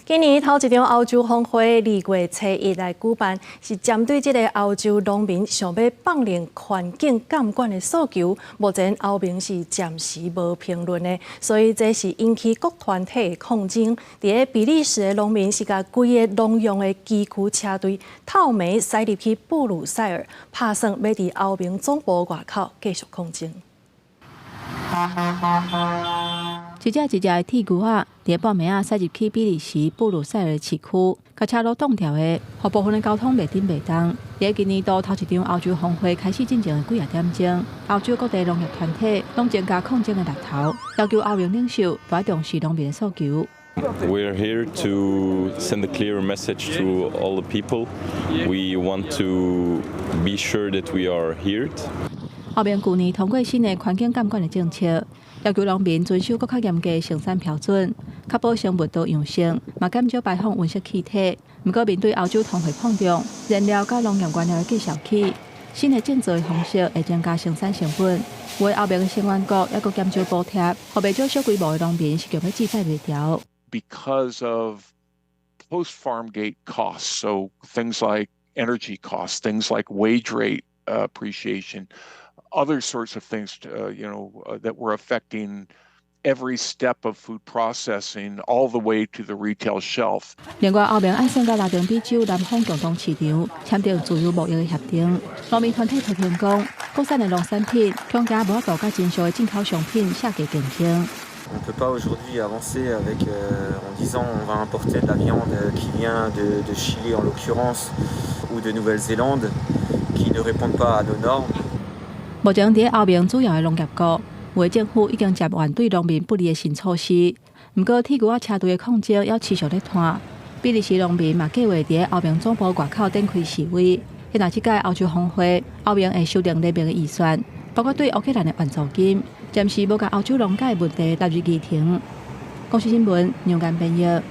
今年頭一場歐洲峰會2月初1來舉辦，是針對這個歐洲農民想欲放任環境監管的訴求。目前歐盟是暫時無評論的，所以這是引起各團體的抗爭。佇咧比利時的農民是共規个農用的機具車隊透暝駛入去布魯塞爾，拍算欲佇歐盟總部外口繼續抗爭。一隻一隻的鐵牛仔，佇半暝仔駛入去比利時布魯塞爾市區，共車路擋牢的，予部分的交通袂振袂動。佇今年度頭一場歐洲峰會開始進前的幾仔點鐘，歐洲各地農業團體攏增加抗爭的力頭，要求歐盟領袖來重視農民的訴求。 We are here to send a clear message to all the people. We want to be sure that we are heard. 歐盟舊年通過新的環境監管的政策，要求農民遵守閣較嚴格的生產標準，確保生物多樣性，嘛減少排放溫室氣體。毋過面對歐洲通貨膨脹、燃料佮農業原料的價數起，新的種植的方式會增加生產成本。有的歐盟的成員國猶閣減少補貼，予袂少小規模的農民是強欲志在袂牢。 Because of post-farm gate costs, so things like energy costs, things like wage rate appreciation, other sorts of things that were affecting every step of food processing all the way to the retail shelf. 另外，歐盟按算佮拉丁美洲南方共同市場簽訂自由貿易的協定，農民團體批評講，國產的農產品恐驚無法度佮真俗的進口商品下價競爭。 On ne peut pas aujourd'hui avancer en disant on va importer de la viande qui vient de Chili en l'occurrence ou de Nouvelle-Zélande qui ne répondent pas à nos normes. 目前佇歐盟主要的農業國，有的政府已經接完對農民不利的新措施。毋過，鐵牛仔車隊的抗爭猶持續咧拖。比利時農民嘛計劃佇歐盟總部外口展開示威。若這屆歐洲峰會，歐盟會修訂聯盟的預算，包括對烏克蘭的援助金，暫時無共歐洲農界問題納入議程。公視新聞楊堅編譯。